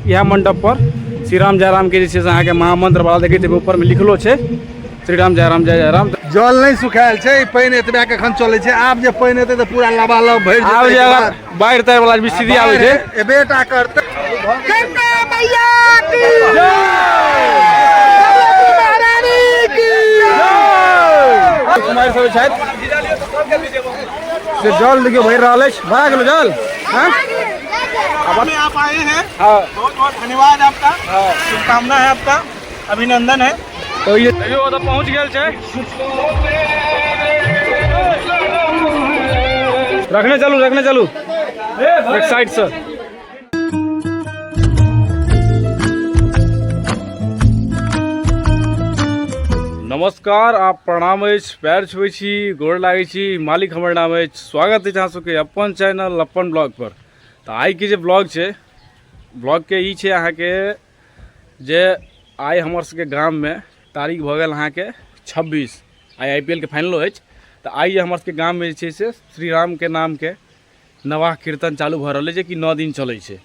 इएह मंडप पर श्री राम जय राम के जे छै से अहाँके महामंत्र वाला देखैत हेबै, ऊपर में लिखलो छै श्री राम जय राम जय जय राम। जल नहि सुखायल छै, पानि एतबे के एखन चलै छै। आब जे पानि एतै तऽ पूरा लबालब भरि जेतै। आब जे अगर बाढ़ि ताढ़ि वाला स्थिति आबै छै, एबे टा करतै। गंगा मैया की भगवती महारानी की कुमारि सब छथि से जल देखियौ भरि रहल अछि, भरा गेलो जल। हाँ? में आप आए हैं, हाँ। बहुत बहुत धन्यवाद आपका, शुभकामना है आपका, अभिनंदन है। तो ये देखियौ ओतऽ पहुँच गेल छै। रखने चलू, रखने चलू एक साइड से। नमस्कार, आप प्रणाम अछि, पैर छुबै छी, गोर लागै छी, मालिक हमर नाम अछि। स्वागत अछि अहाँ सबके अपन चैनल अपन ब्लॉग पर। तऽ आइके जे ब्लॉग छै, ब्लॉगके ई छै अहाँके जे आइ हमर सबके गाममे तारीख भऽ गेल अहाँके 26, आइ I P L के फाइनलो अछि। तऽ आइ जे हमर सबके गाममे जे छै से श्री रामके नामके नवाह कीर्तन चालू भऽ रहल अछि, जे कि 9 दिन चलै छै।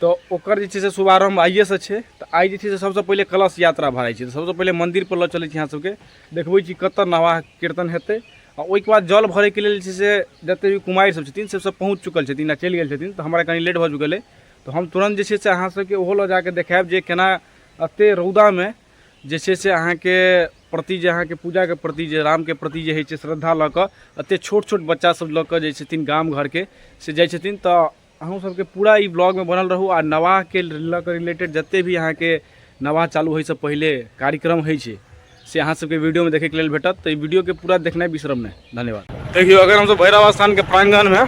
तऽ ओकर जे छै से शुभारम्भ आइएसँ छै। तऽ आइ जे छै से सबसँ पहिले कलश यात्रा भराइ छै। तऽ सबसँ पहिले मन्दिरपर लऽ चलै छी अहाँ सबके, देखबै छी कतऽ नवाह कीर्तन हेतै। आ ओहिके बाद जल भरैके लेल जे छै से जते भी कुमारि सब छथिन से सब पहुँच चुकल छथिन आ चलि गेल छथिन। तऽ हमरा कनि लेट भऽ चुकल अइ, तऽ हम तुरन्त जे छै से अहाँ सबके ओहो लऽ जाकऽ देखायब जे केना एते रौदामे जे छै से अहाँके प्रति जे अहाँके पूजाके प्रति जे रामके प्रति जे होइ छै श्रद्धा लऽ कऽ एते छोट छोट बच्चा सब लऽ कऽ जे छथिन गाम घरके से जाइ छथिन। तऽ अहूँ सबके पूरा ई ब्लॉगमे बनल रहू आ नवाहके लऽ कऽ रिलेटेड जते भी अहाँके नवाह चालू होइसँ पहिले कार्यक्रम होइ छै से अहाँ सबके वीडियोमे देखैके लेल भेटत। तऽ ई वीडियोके पूरा देखनाइ बिसरब नहि। धन्यवाद। देखियौ अगर हमसब भैरव स्थानके प्रांगणमे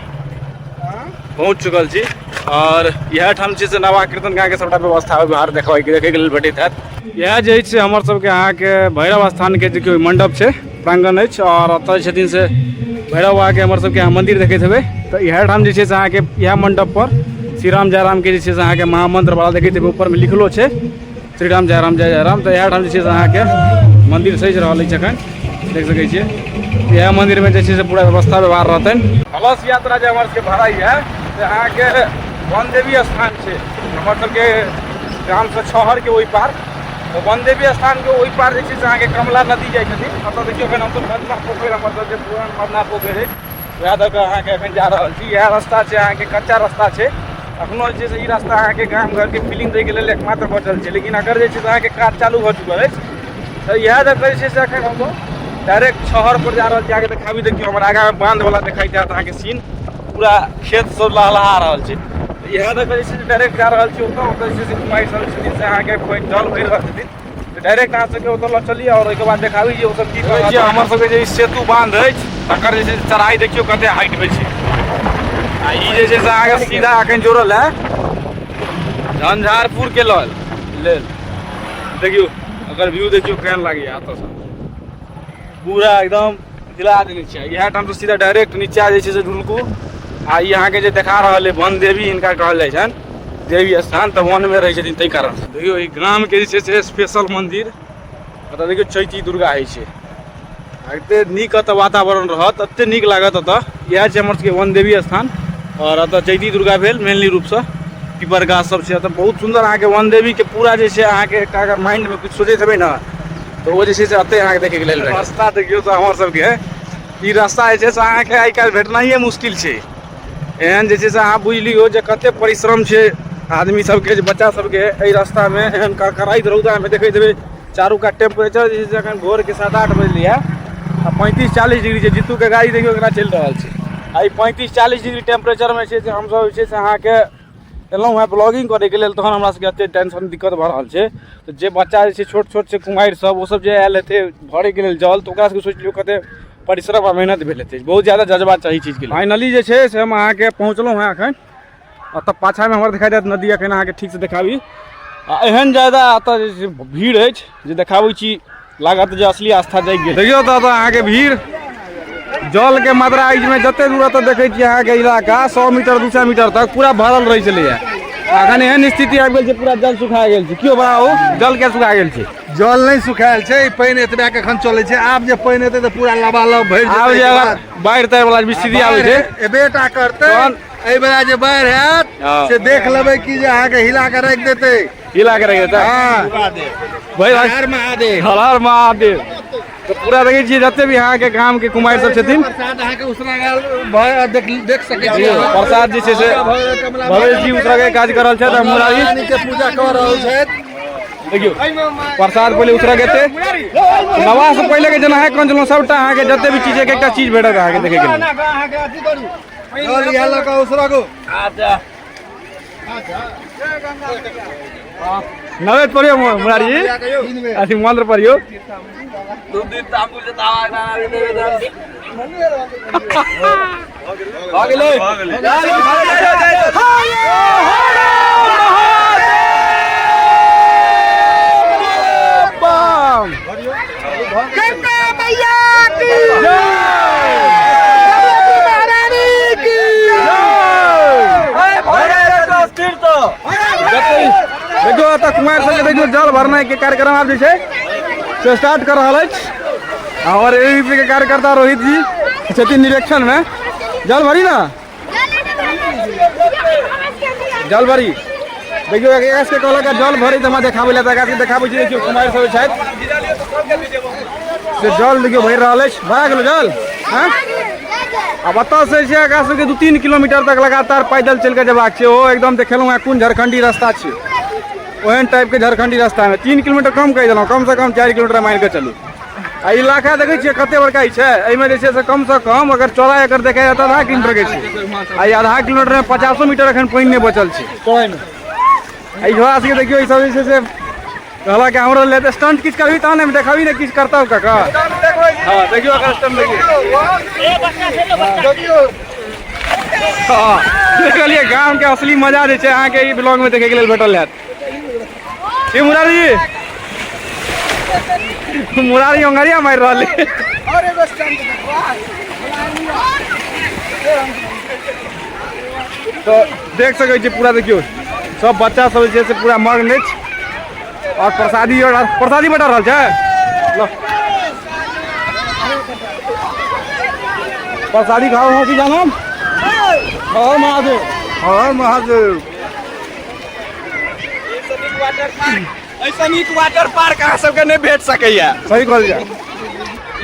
पहुँच चुकल छी और इएह ठाम छै से नवाह कीर्तन के सबटा व्यवस्था व्यवहार देखैके लेल भेटैत हैत। इएह जे अछि से हमर सबके अहाँके भैरव स्थानके देखियौ मंडप छै, प्रांगण अछि और ओतऽ छथिन से भैरव बाबाके हमर सबके अहाँ मंदिर देखैत हेबै। तऽ इएह ठाम जे छै से अहाँके इएह मंडप पर श्री राम जय राम के जे छै से अहाँके महामंत्र वाला देखैत हेबै, ऊपर में लिखलो छै श्री राम जय राम जय जय राम। तऽ इएह ठाम जे छै से अहाँके मंदिर सजि रहल अछि एखन, देख सकै छियै। इएह मंदिर में जे छै से पूरा व्यवस्था व्यवहार रहतनि। कलश यात्रा जे हमर सबके भराइ है से अहाँके वन देवी स्थान छै हमर सबके गामसँ छहरके ओहि पार। तऽ वन देवी स्थानके ओहि पार जे छै से अहाँके कमला नदी जाइ छथिन। ओतऽ देखियौ एखन हमसब मदना पोखरि, हमर सबके पुरान मदना पोखरि अछि, वएह दऽ कऽ अहाँके एखन जा रहल छी। इएह रास्ता छै अहाँके, कच्चा रास्ता छै। अखनो जे छै से ई रास्ता अहाँके गाम घरके फीलिंग दैके लेल एकमात्र बचल छै, लेकिन अगर जे छै से अहाँके काज चालू भऽ चुकल अछि। तऽ इएह दऽ कऽ जे छै से एखन हमसब डायरेक्ट छहर पर जा रहल छी। अहाँके देखाबी, देखियौ हमर आगाँमे बान्धवला देखाइत हैत अहाँके सीन, पूरा खेत सब लहलहा रहल छै। इएह दऽ कऽ जे छै से डायरेक्ट जा रहल छी ओतऽ। ओतऽ जे छै से कुमारि सब छथिन से अहाँके जल भरि रहल छथिन। तऽ डायरेक्ट अहाँ सबके ओतऽ लऽ चली और ओहिके बाद देखाबी जे ओसब की करै छै। हमर सबके जे ई सेतु बान्ध अछि तकर जे छै से चढ़ाई देखियौ कते हाइट मे छै। आ ई जे छै से अहाँके सीधा एखन जोड़ल है झंझारपुर के लेल। देखियौ अगर व्यू देखियौ केहन लागैया, एतऽसँ पूरा एकदम हिला देने छै। इएह ठाम से सीधा डायरेक्ट नीचा जे छै से ढुलकू। आ ई अहाँके जे देखा रहल है वन देवी, हिनका कहल जाइ छनि देवी स्थान, तऽ वन में रहै छथिन ताहि कारण। देखियौ ई ग्राम के जे छै से स्पेशल मंदिर, एतऽ देखियौ चैती दुर्गा होइ छै। एते नीक एतऽ वातावरण रहत, एते नीक लागत एतऽ। इएह छै हमर सबके वन देवी स्थान और एतऽ चैती दुर्गा भेल मेनली रूपसँ। पीपर गाछ सब छै एतऽ बहुत सुन्दर। अहाँके वन देवी के पूरा जे छै अहाँके एकटा अगर माइंड में किछु सोचैत हेबै ने तऽ ओ जे छै से एतै अहाँके देखैके लेल भेटत। रास्ता देखियौ तऽ हमर सबके ई रास्ता जे छै से अहाँके आइ काल्हि भेटनाइए मुश्किल छै। एहन जे छै से अहाँ बुझि लियौ जे कते परिश्रम छै आदमी सबके, जे बच्चा सबके एहि रास्तामे एहन करकराइत रौदामे देखैत हेबै। चारू कात टेम्परेचर जे छै से एखन भोरके 7-8 बजलैए आ 35-40 डिग्री छै। जीतूके गाड़ी देखियौ केना चलि रहल छै। आ ई 35-40 डिग्री टेम्परेचरमे छै से हमसब जे छै से अहाँके एलहुँ हेँ ब्लॉगिंग करैके लेल, तहन हमरा सबके एते टेंशन दिक्कत भऽ रहल छै। तऽ जे बच्चा जे छै छोट छोट छै कुमारि सब, ओसब जे आयल हेतै भरैके लेल जल, तऽ ओकरा सबके सोचि लियौ कते परिश्रम आ मेहनत भेल हेतै। बहुत ज्यादा जज्बा चाही चीजके। फाइनली जे छै से हम अहाँके पहुँचलहुँ हेँ एखन एतऽ पाछाँमे हमर देखाइ देत नदी, एखन अहाँके ठीकसँ देखाबी। आ एहन ज्यादा एतऽ जे छै भीड़ अछि जे देखाबै छी, लागत जे असली आस्था जागि गेल। देखियौ तऽ एतऽ अहाँके भीड़, जलके मात्रा एहिमे जते दूर एतऽ देखै छियै अहाँके इलाका 100 मीटर 200 मीटर तक पूरा भरल रहै छलैए। एखन एहन स्थिति आबि गेल छै पूरा जल सुखा गेल छै। केओ बड़ा ओ जल के सुखा गेल छै? जल नहि सुखायल छै, पानि एतबे के एखन चलै छै। आब जे पानि एतै तऽ पूरा लबालब भरि जेतै। आब जे अगर बाढ़ि ताढ़ि वाला स्थिति आबै छै, एबे टा करतै। तहन एहि बेरा जे बाढ़ि हैत हाँ। से देख लेबै कि जे अहाँके हिला के राखि देतै। हिला के राखि देतै। हाँ। भाई हर महादेव। हर हर महादेव। तऽ पूरा देखै छियै जते भी अहाँके गाम के कुमारि सब छथिन। प्रसाद अहाँके उसरगल भऽ देख सकै छी। प्रसाद जे छै से भवेश जी उसरगै काज कऽ रहल छथि आ मुरारी रानी के पूजा कऽ रहल छथि। देखियौ प्रसाद पहिले उसरग हेतै। नवाह से पहिले के जेना अहाँ कहने छलहुँ सबटा अहाँके जते भी चीज एक एकटा चीज भेटत अहाँके देखै के लेल। चल इएह लऽ कऽ उसरगू। नवेद पढ़ियौ मुरारी जी, अथी मंत्र पढ़ियौ। भऽ गेलै। गंगा मैया की जय, महारानी की जय। देखियौ एतऽ कुमारि सबके देखियौ जल भरनाइ के कार्यक्रम आब जे छै से स्टार्ट कऽ रहल अछि। और एबीपी के कार्यकर्ता रोहित जी छथिन निरीक्षण में। जल भरी ना, जल भरी। देखियौ आकाश के कहलक जल भरी तऽ हमरा देखाबै लए, तऽ आकाश के देखाबै छी। देखियौ कुमारि सब छथि से जल देखियौ भरि रहल अछि। भरा गेलो जल? हँ। आब एतऽ से छै आकाश सबके 2-3 किलोमीटर तक लगातार पैदल चलि कऽ जेबाक छै। ओ एकदम देखेलहुँ हेँ कोन झारखंडी रास्ता छै, ओहन टाइपके झारखंडी रास्तामे 3 किलोमीटर कम कहि देलहुँ, कमसँ कम 4 किलोमीटर मानि कऽ चलू। आ इलाका देखै छियै कते बड़का ई छै, एहिमे जे छै से कमसँ कम अगर चौड़ाइ एकर देखा जाय तऽ आधा किलोमीटरके छै। आ ई आधा किलोमीटरमे 50 मीटर एखन पानि नहि बचल छै चौड़ाइमे। आ ई झोरा सबके देखियौ, ई सब जे छै से कहलक कि हमरो ले स्टंट किछु करबी तहन ने देखबी ने किछु करतौ काका। हँ देखियौ एकर स्टंट देखियौ। हँ देखलियै गामके असली मजा जे छै अहाँके ई ब्लॉगमे देखैके लेल भेटल हैत। की मुरारी जी, मुरारी ओंगरिया मारि रहल है। तऽ देख सकै छी पूरा देखियौ सब बच्चा सब जे छै से पूरा मग्न अछि और प्रसादी और प्रसादी बटा रहल छै। लो प्रसादी खाओ। हो की जानम? हर महादेव। हर महादेव। ऐसा नीक वाटर पार्क अहाँ सबके नहि भेट सकैया। सही कहल जाय।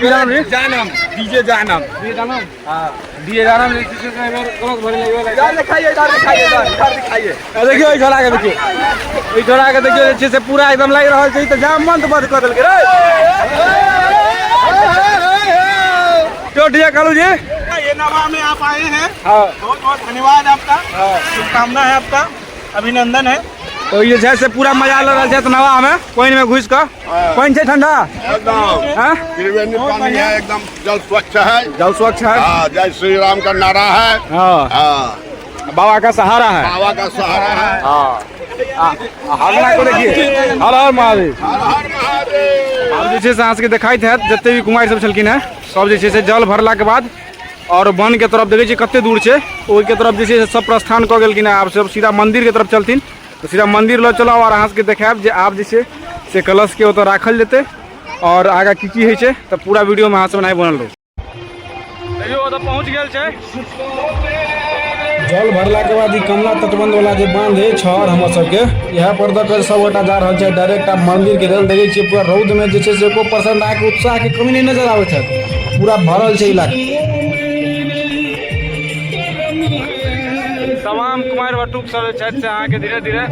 की नाम रे? जानम, डीजे जानम। डीजे जानम? हाँ, डीजे जानम जे छै से एहि बेर गलत भरि लागि गेल। इधर दिखाइए, इधर दिखाइए, इधर, इधर दिखाइए। आ देखियौ एहि छोड़ा के देखियौ, एहि छोड़ा के देखियौ जे छै से पूरा एकदम लागि रहल छै। ई तऽ जाम मंद बंद कऽ देलकै रे। क्यों डीजे कालू जी? ये नवा में आप आए हैं, हाँ। बहुत बहुत धन्यवाद आपका, शुभकामना है आपका, अभिनंदन है। तो ये छै से पूरा मजा लऽ रहल छै नवा में पानि में घुसि कऽ। पानि छै ठंडा? एकदम। हाँ? त्रिवेणी पानी है, एकदम जल स्वच्छ है। जल स्वच्छ है। हाँ, जय श्री राम का नारा है। हाँ। हाँ। बाबा का सहारा है। बाबा का सहारा है। हाँ। हरना को देखिए, हर हर महादेव। हर हर महादेव। आब जे छै से अहाँ सबके देखाइत हैत जते भी कुमारि सब छलखिन हेँ सब जे छै से जल भरलाके बाद और वन के तरफ देखै छियै कते दूर छै, ओहिके तरफ जे छै से सब प्रस्थान कऽ गेलखिन हेँ। आब सब सीधा मंदिर के तरफ चलथिन, तऽ सीधा मंदिर लऽ चलब और अहाँ सबके देखायब जे आब जे छै से कलश के ओतऽ राखल जेतै और आगाँ की की होइ छै। तऽ पूरा वीडियोमे अहाँ सब एनाही बनल रहू। देखियौ ओतऽ पहुँच गेल छै। जल भरला के बाद ई कमला तटबंध वाला जे बांध है छहर हमर सबके, इएह पर दऽ कऽ सब गोटा जा रहल छै डायरेक्ट आब मंदिर के लेल। देखै छियै पूरा रौद में जे छै से एको परसेंट अहाँके उत्साह के कमी नहि नजर आबैत हैत, पूरा भरल छै इलाका। तमाम कुमारि बटुक सब जे छथि से अहाँके धीरे धीरे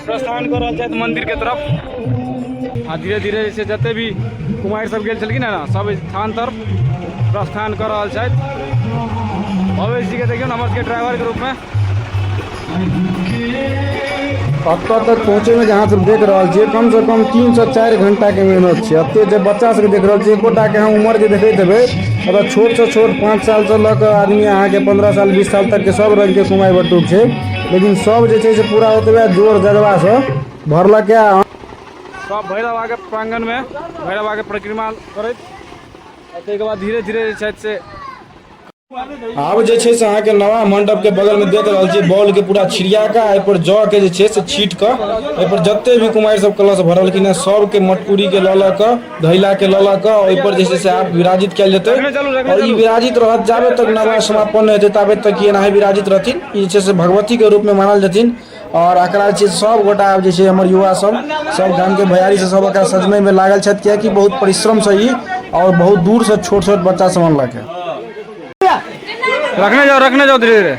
प्रस्थान कऽ रहल छथि मंदिर के तरफ। आ धीरे धीरे जे छै जते भी कुमारि सब गेल छलखिन हेँ ने सब स्थान तरफ प्रस्थान कऽ रहल छथि। भवेश जी के देखियौ ने हमर सबके ड्राइवर के रूप में। एतऽ तक पहुँचैमे जे अहाँ सब देख रहल छियै कम से कम 3 से 4 घंटा के मेहनत छै। एते जे बच्चा सबके देख रहल छियै एकोटाके अहाँ उमर जे देखैत हेबै, अगर छोटसँ छोट 5 सालसँ लऽ कऽ आदमी अहाँके 15 साल 20 साल तकके सब रङ्गके कुमारि बटुक छै, लेकिन सब जे छै से पूरा ओतबे जोर जज्बासँ भरलकै। सब भैरव बाबाके प्रांगणमे भैरव बाबाके परिक्रमा करैत आ ताहिके बाद धीरे धीरे जे छथि से आब जे छै से अहाँके नवा मंडप के बगल में देख रहल छी बॉल के पूरा छिड़िया के एहि पर जौ के जे छै से छीट कऽ एहि पर जते भी कुमारि सब कलश भरलखिन हेँ सबके मटकुरी के लऽ लऽ कऽ घैला के लऽ लऽ कऽ ओहि पर जे छै से आब विराजित कयल जेतै। और ई विराजित रहत जाबे तक नवा समापन नहि हेतै ताबे तक ई एनाहे विराजित रहथिन। ई जे छै से भगवती के रूप में मानल जेथिन। और एकरा जे छै सब गोटा आब जे छै हमर युवा सब सब गाम के भैयारी से सब एकरा सजबै में लागल छथि, कियाकि बहुत परिश्रम से ई और बहुत दूर से छोट छोट बच्चा सब अनलक है। रखने जाओ, रखने जाओ धीरे धीरे।